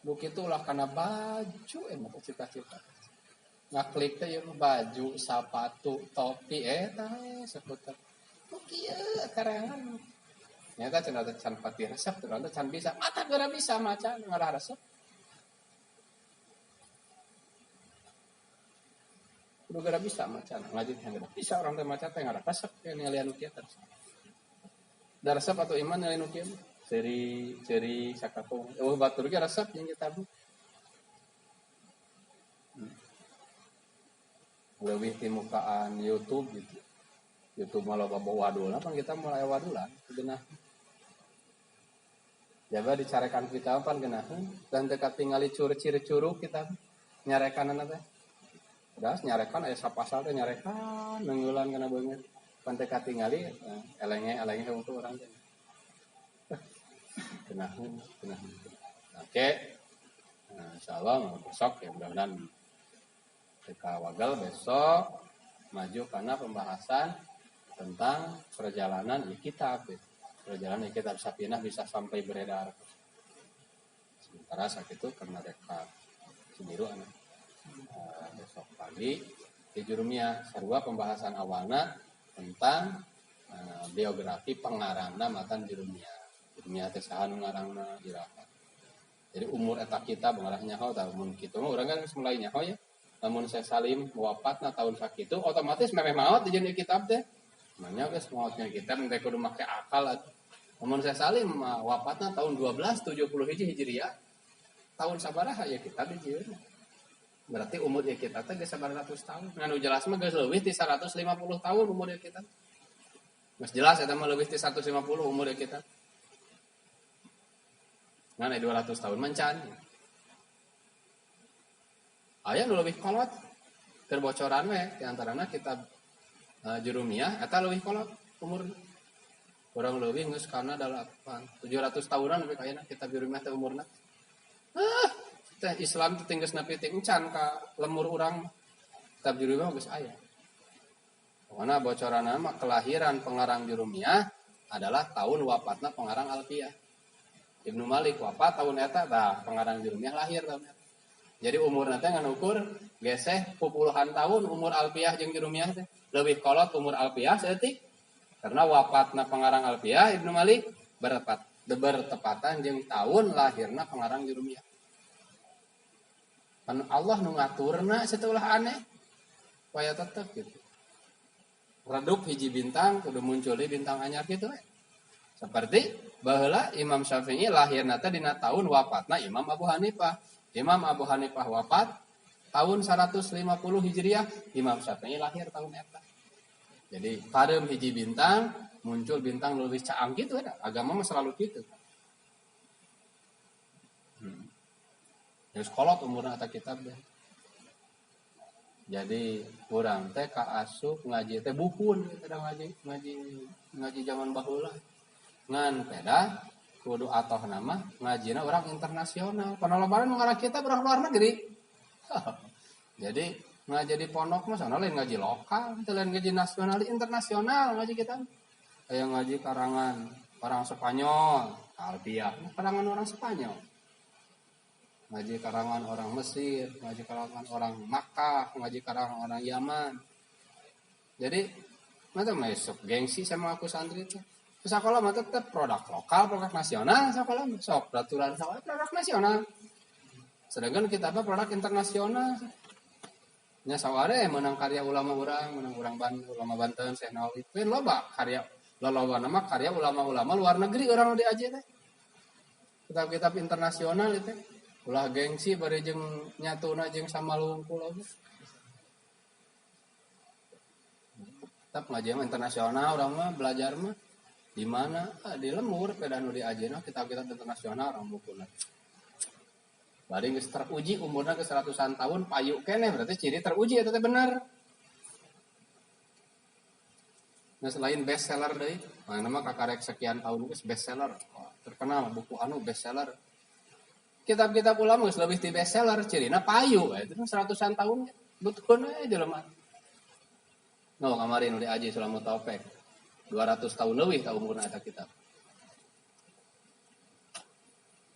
Begitulah karena baju emang cita-cita. Ngaklik teh ieu baju, sepatu, topi eta seputar. Nu kieu karangan. Nyata cenah teh can pati resep teh can bisa. Mata geura bisa maca ngarah resep. Kudu geura bisa maca ngaji teh geura bisa urang teh maca teh ngarah resep teh ningalian nu kieu terus. Da resep atau iman nilai nu kieu ceri ceri sakapung. Eueuh batur ge resep jeung kitab. Leuwih ti mukaan YouTube gitu. YouTube mah loba wadulna pan kita mulai wadulan geunah. Jaba dicarekan kita pan geunaheun dan teu katingali cur-cir curug kita nyarekanana teh. Das nyarekan aya sapasal teh nyarekan neungeulan kana beungeut. Pan teu katingali elenge-elenge hungkul urang teh. Geunaheun, geunaheun. Oke. Nah, insyaallah besok ya mudah-mudahan TK Wagal besok maju karena pembahasan tentang perjalanan kitab. Perjalanan kitab Sapinah bisa sampai beredar. Sementara saat itu karena reka sendiri anak besok pagi di Jurumiyah sarua pembahasan awalna tentang biografi pengarangna matan Jurumiyah. Jurumiyah teh saha nu ngarangna iraha. Jadi umur eta kitab ngarah nyaho tah mun kitu mah urang kan geus mulai nyaho ya. Namun saya Salim wafatna tahun sakitu otomatis memeh maot di jeun kitab teh. Manya geus maotnya kitab teh kudu make akal atuh. Namun saya Salim wafatna tahun 1271 Hijriah. Tahun sabaraha ya kitab dijieun. Berarti umur ieu kitab teh geus 900 tahun. Ngan nu jelas mah geus leuwih ti 150 tahun umur ieu kitab. Geus jelas eta mah leuwih ti 150 umur ieu kitab. Ngan 200 tahun mencan. Aya nu leuwih kolot terbocoran we di antarana kitab Jurumiyah eta leuwih kolot umurna. Kurang leuwih geus kana 8 700 tahunan nepi ka ayeuna kitab Jurumiyah teh umurna. Teh Islam teh geus nepi teh encan ka lemur urang kitab Jurumiyah geus aya. Pokona bocoranna mah kelahiran pengarang Jurumiyah adalah tahun wafatna pengarang Alfiyah. Ibnu Malik wafat tahun eta tah pengarang Jurumiyah lahir tahun eta. Jadi umurna teh ngan ukur geseh puluhan tahun umur Alfiyah jeung Jurumiyah teh. Leuwih kolot umur Alfiyah saeutik. Karena wafatna pengarang Alfiyah Ibnu Malik bertepatan jeung tahun lahirna pengarang Jurumiyah. Kan Allah nu ngaturna sateulah aneh. Waya tetep gitu. Redup hiji bintang kudu muncul di bintang anyar kitu we. Seperti baheula Imam Syafi'i lahirna teh dina tahun wafatna Imam Abu Hanifah. Imam Abu Hanifah wafat tahun 150 Hijriah, Imam Syafi'i lahir tahun eta. Jadi pareum hiji bintang muncul bintang leuwih caang kitu eta. Agama mah selalu kitu. Geus kolot umurna eta kitab deh. Jadi urang teh kaasup ngaji teh buhun kitu da ngaji zaman baheula. Ngan peda kudu atoh nama ngajina orang internasional. Panolobaran mengarah kita orang luar negeri. Jadi ngaji di pondok mah sana lain ngaji lokal, itu lain ngaji nasional, internasional ngaji kita. Kayak ngaji karangan orang Spanyol, Alfiyah, karangan orang Spanyol. Ngaji karangan orang Mesir, ngaji karangan orang Makkah, ngaji karangan orang Yaman. Jadi mata masuk gengsi sama aku santri itu. Sekolah mah tetap produk lokal, produk nasional, sekolah mah sok peraturan sekolah produk nasional. Sedangkan kita apa produk internasional. Nya saware menang karya ulama urang, menang urang ulama Banten, Syekh Nawawi. Teh loba karya loloba nama karya ulama-ulama luar negeri urang diaji teh. Kitab-kitab internasional itu. Ulah gengsi bari jeung nyatuna jeung samalungkul oge. Tetap ngaji mah internasional urang mah belajar mah. Di mana? Di lembur peda nu diajena kitab-kitab internasional orang bukuna. Bari geus teruji umurna geus ratusan tahun payu keneh berarti ciri teruji eta teh bener. Nah selain best seller deui, mana mah kakarek sekian tahun geus best seller. Wah, terkenal buku anu best seller. Kitab-kitab ulama geus leuwih ti best seller cirina payu eta 100-an tahun butuhkeun we jelema. No kamari nu diaji Sulamut Taufik. 200 tahun lebih ta umurna eta kitab.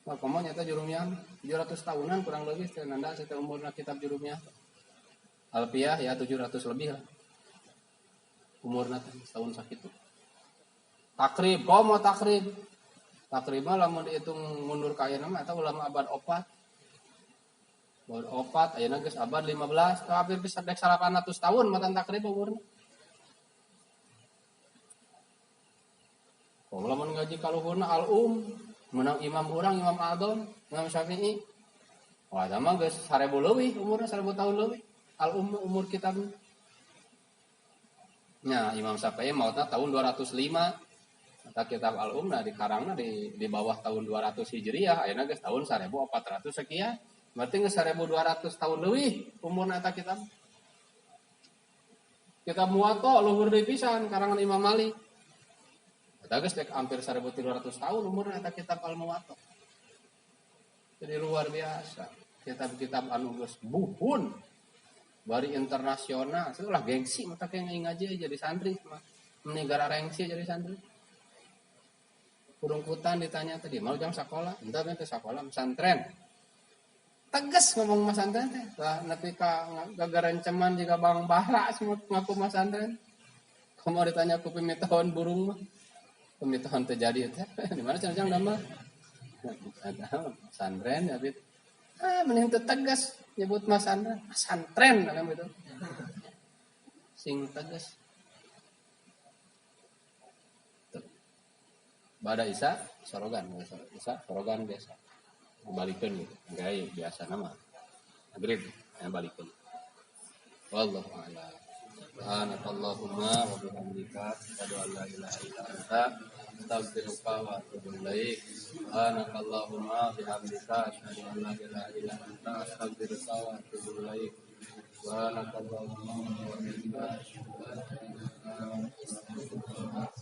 Wah, komo nyata Jurumiyah 700 tahunan kurang lebih teh nanda teh umurna kitab Jurumiyah. Alfiyah ya 700 lebih lah. Umurna teh tahun sakitu. Takrib, komo takrib. Takrib mah lamun dihitung mundur ka ayeuna mah eta ulama abad 4. Abad 4 ayeuna geus abad 15, hampir bisa dek 800 tahun matan takrib umurna. Kalau lamun ngaji kaluhurna al-um, menang imam urang, Imam Adham, Imam Syafi'i. Wah, sama geus 1000 leuwih umurna 1000 tahun leuwih. Al-um umur kitab. Nah, Imam Syafi'i mautna tahun 205. Eta kitab al-um nah dikarangna di bawah tahun 200 Hijriah, ayeuna geus tahun 1400 sekian. Berarti geus 1200 tahun leuwih umurna eta kitab. Kitab Muwatta luhur deui pisan karangan Imam Malik. Eta geus hampir 1300 tahun umurna eta kitab Al-Muwatta. Jadi luar biasa. Kitab-kitab anu geus buhun bari internasional. Itulah gengsi mata kayak ngaji jadi santri mah. Negara rengsi jadi santri. Kurungkutan ditanya tadi, mau jam sekolah? Entah teh sekolah pesantren. Tegas ngomong pesantren teh. Lah nepi ka gagaranceman jiga Bang Bahra semua ngaku pesantren. Komo ditanya ku pimitohon burung mah. Pemitohan terjadi teh di mana cang-cang damel pesantren ya bit mending teu tegas nyebut masantren pesantren kan gitu sing tegas. Bada Isa sorogan, Isa sorogan biasa balikeun gitu gae biasa nama maghrib aya balikeun. Wallahu a'lam. Subhanakallahumma wa bihamdika asyhadu an la ilaha illa anta astaghfiruka wa atubu ilaik. Subhanakallahumma bihamdika asyhadu an la ilaha illa anta astaghfiruka wa atubu ilaik. Subhanakallahumma wa bihamdika asyhadu an la ilaha illa anta astaghfiruka.